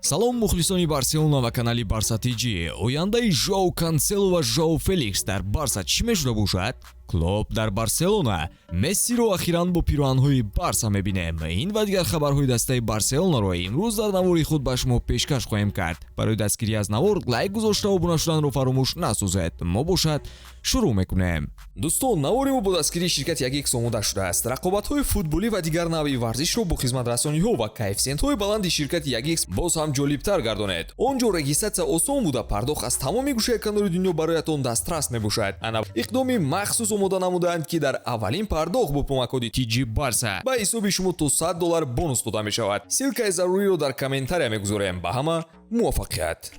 Салом, мухлисони Барселона ва канали Барса ТЖ. Ояндаи Жоу Канселу ва Жоу Феликс дар Барса чӣ мешуда бошад? Клоп дар Барселона, Мессиро ахиран бо пироҳанҳои Барса мебинем. Ин ва дигар хабарҳои дастаи Барселонаро имрӯз дар навори худ ба шумо пешкаш хоҳем кард. Барои дастгирӣ аз навор лайк гузошта, обуна шуданро фаромӯш насозед. Мо бошад, шурӯъ мекунем. Дӯстон, навори мо бо дастгирии ширкати 1X омода шудааст. Рақобатҳои футболӣ ва дигар навъи варзишро бо хизматрасониҳо ва коэффисиентҳои баланди ширкати 1X боз ҳам ҷолибтар гардонед. Он ҷо регистратсия осон буда, пардохт аз тамоми гӯшаи канори дунё бароятон дастрас мебошад. Ана иқдоми махсус омода намудаанд, ки дар аввалин пардохт бо промокоди TG Барса ба ҳисоби шумо то 100 доллар бонус дода мешавад. Ссылкаи заруриро дар комментария мегузорем. Ба ҳама муваффақият!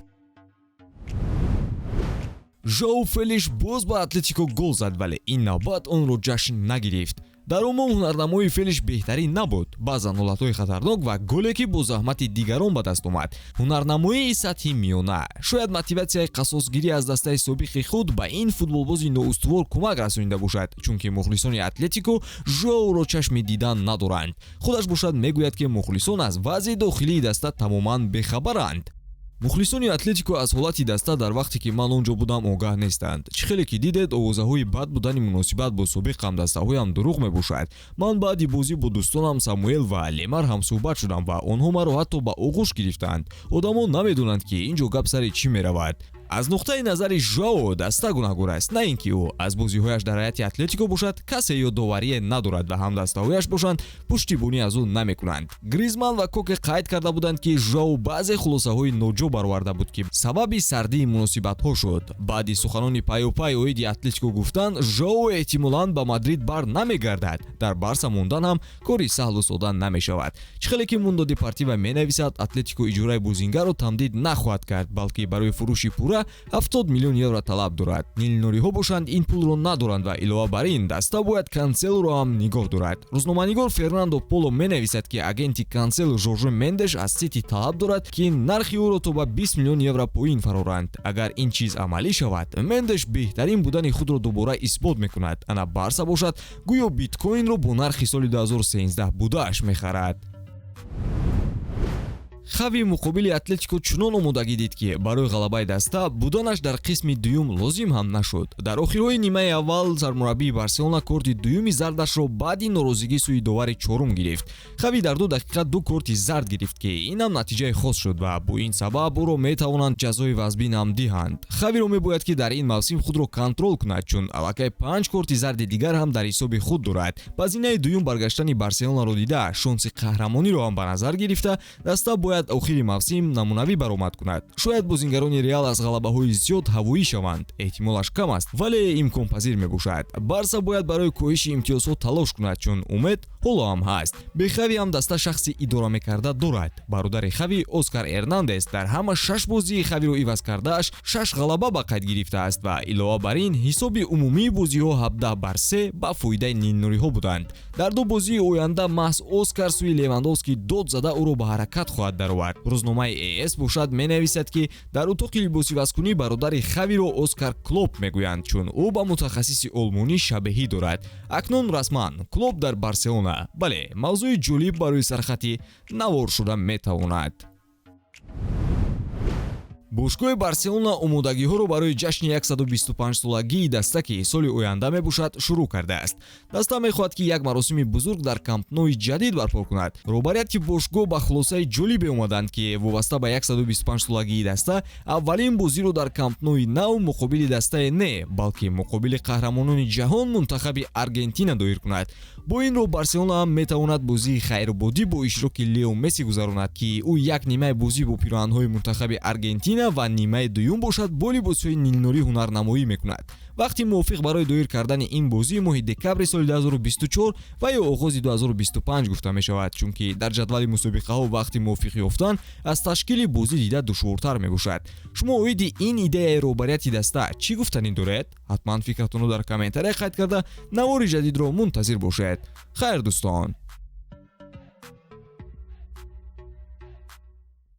Жоу Фелиш боз ба Атлетико гол зад, вале ин навбат онро ҷашн нагирифт. Дар умум ҳунарнамои Фелиш беҳтарин набуд. Баъзан ҳолатҳои хатарнок ва голе, ки бо заҳмати дигарон ба даст омад. Ҳунарнамоии сатҳи миёна. Шояд мотиватсияи қасосгирӣ аз дастаи собиқи худ ба ин футболбози ноустувор кӯмак расонида бошад, чунки мухлисони Атлетико Жоуро чашми дидан надоранд. Худаш бошад, мегӯяд, ки мухлисон аз вазъи дохилии даста тамоман бехабаранд. Мухлисони Атлетико аз ҳолати даста дар вақте ки ман он ҷо будам, огаҳ нестанд. Чӣ хеле ки дидед, овозаҳои бад будани муносибат бо собиқ ҳамдастаҳоям дурӯғ мебошад. Ман баъди бозӣ бо дӯстонам Самуэл ва Лемар ҳамсӯҳбат шудам ва онҳо маро ҳатто ба оғӯш гирифтанд. Одамон намедонанд, ки ин ҷо гап сари чӣ меравад. Аз нуқтаи назари Жоу даста гунаҳгор аст, на ин ки ӯ. Аз бозиҳояш дар ҳайати Атлетико бошад, касе ё доварие надорад ва ҳамдастаҳояш бошанд, пуштибонӣ аз ӯ намекунанд. Гризман ва Коке қайд карда буданд, ки Жоу баъзе хулосаҳои ноҷо бароварда буд, ки сабаби сардии муносибатҳо шуд. Баъди суханони паюпай оиди Атлетико гуфтан, Жоу эҳтимолан ба Мадрид бар намегардад. Дар Барса мондан ҳам кори саҳлу сода намешавад. Чӣ хеле ки Мундо Депортиво менависад, Атлетико иҷораи бозингарро тамдид нахоҳад кард, балки барои фурӯши пурра 70 миллион евро талаб дорад. Нилнориҳо бошанд, ин пулро надоранд ва илова бар ин даста бояд Канселоро ҳам нигоҳ дорад. Рӯзноманигор Фернандо Поло менависад, ки агенти Кансело Жорже Мендеш аз Сити талаб дорад, ки нархи ӯро то ба 20 миллион евро поин фароранд. Агар ин чиз амалӣ шавад, Мендеш беҳтарин будани худро дубора исбот мекунад. Ана Барса бошад, гӯё биткоинро бо нархи соли 2013 будааш мехарад. Хави муқобили Атлетико чунон омодагӣ дид, ки барои ғалабаи даста буданаш дар қисми дуюм лозим ҳам нашуд. Дар охирҳои нимаи аввал сармураббии Барселона корти дуюми зардашро баъди норозигӣ сӯи довари чорум гирифт. Хави дар 2 дақиқа ду корти зард гирифт, ки инам натиҷаи хос шуд ва бо ин сабаб ӯро метавонанд ҷазои вазбин ҳам диҳанд. Хавиро мебояд, ки дар ин мавсим худро контрол кунад, чун аллакай панҷ корти зарди дигар ҳам дар ҳисоби худ дорад. Ба зинаи дуюм баргаштани Барселонаро дида, шонси қаҳрамониро ҳам ба назар гирифта, даста бояд охири мавсим намунавӣ баромад кунад. Шояд бозингарони Реал аз ғалабаҳои зиёд ҳавоӣ шаванд. Эҳтимолаш кам аст, вале имконпазир мебошад. Барса бояд барои коҳиши имтиёзҳо талош кунад, чун умед ҳоло ҳам ҳаст. Бе Хави ҳам даста шахси идора мекарда дорад. Бародари Хави Оскар Эрнандес дар ҳама шаш бозии Хавиро иваз кардааш шаш ғалаба ба қайд гирифтааст ва илова бар ин ҳисоби умумии бозиҳо 17 бар 3 ба фоидаи нилнуриҳо буданд. Дар ду бозии оянда маҳз Оскар сӯи Левандовский дод зада, ӯро ба ҳаракат хоҳад даровард. Рӯзномаи АС бошад, менависад, ки дар утоқи либосивазкунӣ бародари Хавиро Оскар Клоп мегӯянд, чун ӯ ба мутахассиси олмонӣ шабеҳӣ дорад. Акнун расман Клоп дар Барселона. Бале, мавзӯи ҷолиб барои сархати навор шуда метавонад. Бошгоҳи Барселона омодагиҳоро барои ҷашни 125-солагии даста, ки соли оянда мебошад, шурӯъ кардааст. Даста мехоҳад, ки як маросими бузург дар Кампнои ҷадид барпо кунад. Роҳбарияти бошгоҳ ба хулосаи ҷолибе омаданд, ки вобаста ба 125-солагии даста аввалин бозиро дар Кампнои нав муқобили дастае не, балки муқобили қаҳрамонони ҷаҳон, мунтахаби Аргентина, доир кунад. Бо ин роҳ Барселона ҳам метавонад бозии хайрбодӣ бо иштироки Лео Месси гузаронад, ки ӯ як нимаи бозӣ бо пироҳанҳои мунтахаби Аргентина ва нимаи дуюм бошад, бо либосҳои нилнурӣ ҳунарнамоӣ мекунад. Вақти мувофиқ барои доир кардани ин бозӣ моҳи декабри соли 2024 ва ё оғози 2025 гуфта мешавад, чунки дар ҷадвали мусобиқаҳо вақти мувофиқ ёфтан аз ташкили бозӣ дида душвортар мебошад. Шумо оиди ин идеяи роҳбарияти даста чӣ гуфтанӣ доред? Ҳатман фикратонро дар комментария қайд карда, навори ҷадидро мунтазир бошед. Хайр, дӯстон.